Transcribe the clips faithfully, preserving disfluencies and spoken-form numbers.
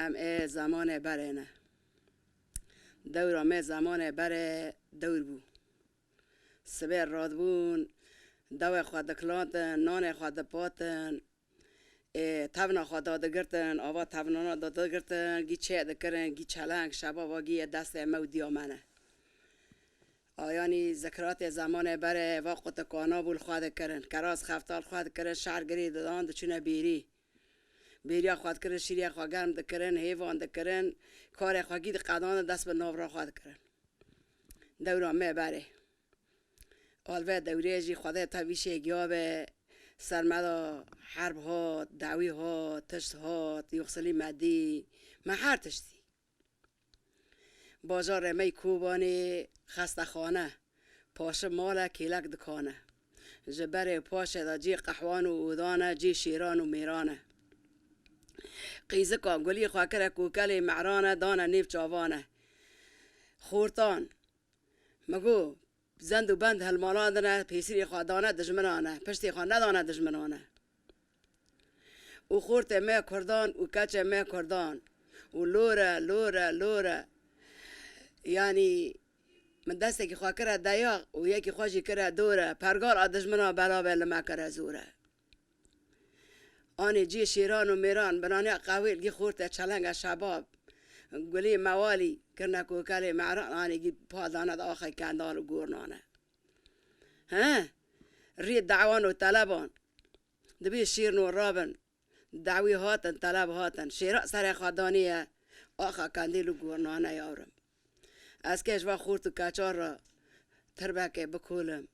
Em ê zemanê berê ne. Dewra me zemanê berê dewr bû. Sibê radibûn, dewê xwe dikilantin, nanê xwe dipatin, ê, tevna xwe dadigirtin, ava tevnana dadigirtin, gî çê dikirin, gî çeleng, şebaba gî yê destê me û diya me ne. Ayanî zikiratê zemanê berê va qutikana bû li xwe dikirin, keraz xefta li xwe dikirin, şer girî didan, diçûne bêrî. Bêriya xwe dikirin, şîrê xwe germ dikirin, hêvan dikirin, karê xwe gî diqedandin, dest bi navra xwe dikirin. Dewra me berê. Alve dewrê jî Xwedê tevî şêgiya be, ser me de herb hat, dawî hat, tişt hat, yoxsilî me dî, me her tiştî. Bajarê me yê Kobanê xestexane, paşi mal e, kêlek dikan e. Ji berê û paşê de cê qehwan û odan e, cê şêran û mêran e. Qîzikan gulî xwe kire kokelê me'ran e, dane nêv çavan e. Xortan, min got, zend û bend hilmalandine, pêsîrê xwe dane dijminan e, piştê xwe nedane dijminan e. Û xortê me kurdan û keçê me kurdan. Û lore, lore, lore. Yanî min destekî xwe kire dayaq û yekî xwe jî kire dore. Pergal a dijmina belav e, li me kire zor e. Anê cê şêran û mêran, binaniya qehwê li gî xortê çelenge şebab. Gulê mewalî kirine kokelê me'ran, anê gî pa dane di axê kendal û gornane. He? Rê dawan û teleban. Dibê şêrno rabin. Dawî hatin, teleb hatin. Şêra serê xwe daniye. Axa kandîl û gornane yawrim. Ez kê ji va xort û keçar re tirbekê bikolim.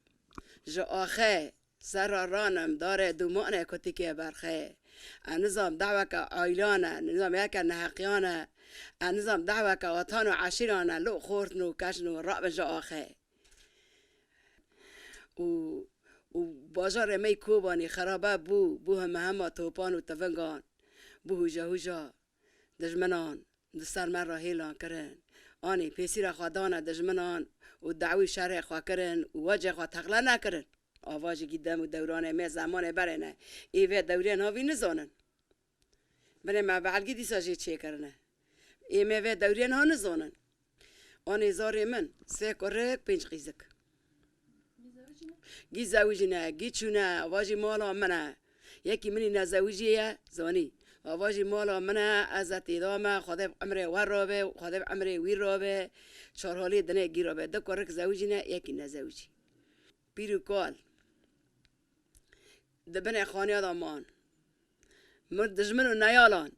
Ji axê ser re ranim, darê dûmanê kutikê berxê. Ez nizam daweke aylan e, nizam yeke neheqiyan e. Ez nizam daweke watan û eşîran e, lo xortin û keçin û rabin ji axê. Û, û bajarê me yê Kobanê xerabe bû, bû heme hema topan û tivingan, bû hûje hûja dijminan di ser me re hêlan kirin. Anê pêsîra xwe dane dijminan û dawî şerê xwe kirin û wecê xwe teqle nekirin. Ava jî gî dem û dewranê me zemanê berê ne. Ê vê dewrên havî nizanin. Binê me belgî dîsa jê çêkirine. Ê me vê dewrê niha nizanin. Anê zarê min, sê kurik, pênc qîzik. Gî zewicîne, gî çûne, ava jî mala min e. Yekî min î nezewicî ye, zanî. Ava jî mala min e, ez e têda me, Xwedê bi emrê we rabe, Xwedê bi emrê wî rabe, çar halê dinê gî rabe. Du kurik zewicîne, yekî nezewicî. Pîr û kal. Di binê xaniya de man. Mir dijmin û neyalan.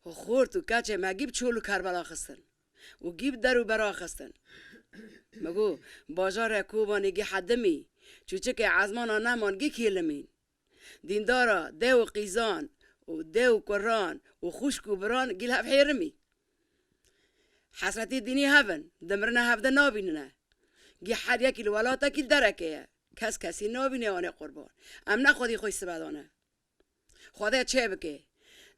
Xort û keçê me gî bi çol û kerbela xistin. Û gî bi der û bera xistin. Me got, bajarê Kobanê gî hedimî. Çûçikê ezmana neman gî kêlimîn. Dîndara, dê û qîzan û dê û kuran û xwişk û biran gî li hev hêrimî. Hesretê dînî hev in, dimirine hevde nabînine. Gî her yekî li welatekî li derekê ye. Kes kesî nabîne anê qurban. Em ne xwedî xwe sibe dane. Xwedê çê bike.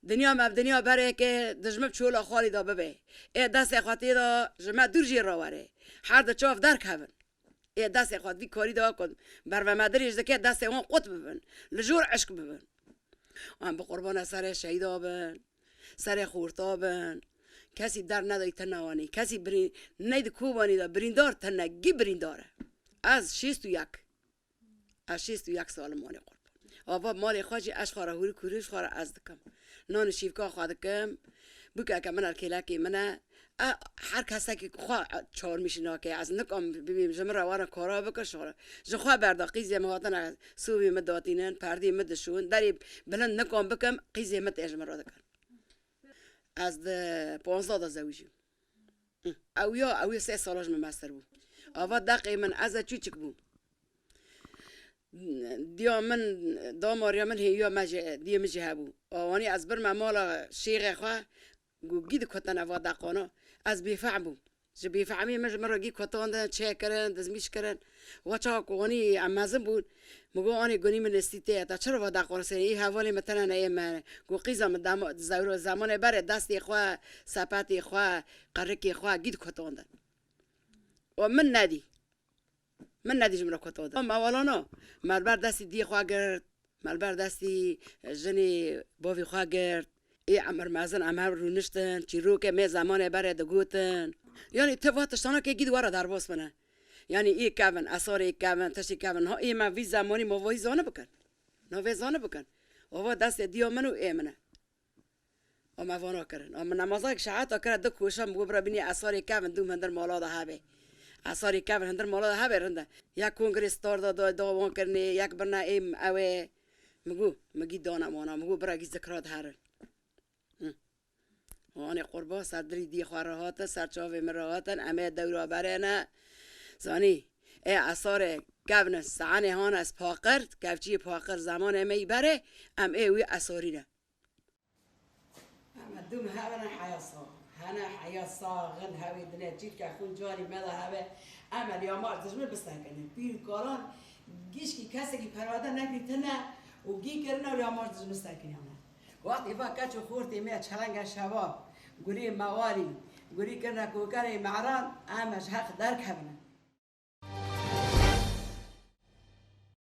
Dinya me bi dinya berê ke dijmin çola xalî de bibe. Ê destê xwe tê de ji me dûr jê re were. Her di çav derkevin. Ê destê xwe di vî karî de ku berve me dirêj dike, destê wan qut bibin. Li jor eşk bibin. Em bi qurbana serê şehîda bin, serê xorta bin. Kesî der nedayî tena wanî. Kesî birî-, ney di Kobanî de birîndar tene, gî birîndar e. Ez şêst û yek. Ez şêst û yek sal im, malê qurban. Ava malê xwe jî ez xwe re hûrik hûrik xwe re ez dikim. Nan û şîvka xwe dikim. Bûkeke min e, kêlekê min e. E, her kesekî xwe çarmîş nake. Ez nikim bibîm, ji min re were kara bikin şixwe. Ji xwe berda qîzê min hatine sûvê min datînin, perdê min dişûn. Derê bilind nikim bikim, qîzê min tê ji min re dikin. Ez di ponzdeh de zewicîm. Ew ya, ew ya sê sala ji min mestir bû. Ava deqê min, ez e çûçik bûm. Diya min, damariya min hêya me jî, diyê min jî hebû. Awanî ez birme mala şêxê xwe, got, gî dikutine va deqana. Ez bêfehm bûm. Ji bêfehmî min ji min re gî kutandin, çêkirin, dizmîş kirin. Wa çawa ku wanî em mezin bûn, min got, anê gunî min nestî tê, te çira va deqana serê? Ê hevalê min tene ne, ê me. Got, qîza min dema-, zewro-, zemanê berê destê xwe, sepetê xwe, qerikê xwe gî dikutandin. Û min nedî. Min nedî ji min re kota de. Me walana, me li ber destî diyê xwe girt, me li ber destî jinê bavê xwe girt. Ê emir mezin em hev rûniştin, çîrokê me zemanê berê digotin. Yanî ti va tiştana ke gî di we re derbas bine. Yanî ê kevin, esarê kevin, tiştê kevin. Ha ê me vî zemanî ma vayî zane bikin. Na vê zane bikin. Ava destê diya min û ê min e. A me vana kirin. A min nemazayek şehata kire du koşa, min got bira bînî esarê kevin dûm hindir mala de hebe. Esarê kevin hindir mala de hebe rinde. Yek kongrê star da da da wan kirinê, yek birine ê ew ê. Min got, min gî dane wana, min got bira gî zikra diherin. Hı. Anê qurba ser dilî dî xwe re hatin, ser çavê min re hatin, em ê dewra berê ne. Zanî, ê esarê kevne, saenê hane ez paqir, kevçiyê paqir zemanê me yî berê, em ê wî esarî ne. Em dûm hevine heya sax. Hene heya saxin hewê dine çîrke xûn carî me de heve. Em el yamar dijmin bisekinin. Pîr û kalan gişkî kesekî perwerde nekirî tine û gî kirine û yamar dijmin sekiniyane. Wextê va keç û xortê me çelenge şeva, gurê mewarî, gurî kirine kokerê meran, em ji heq derkevine.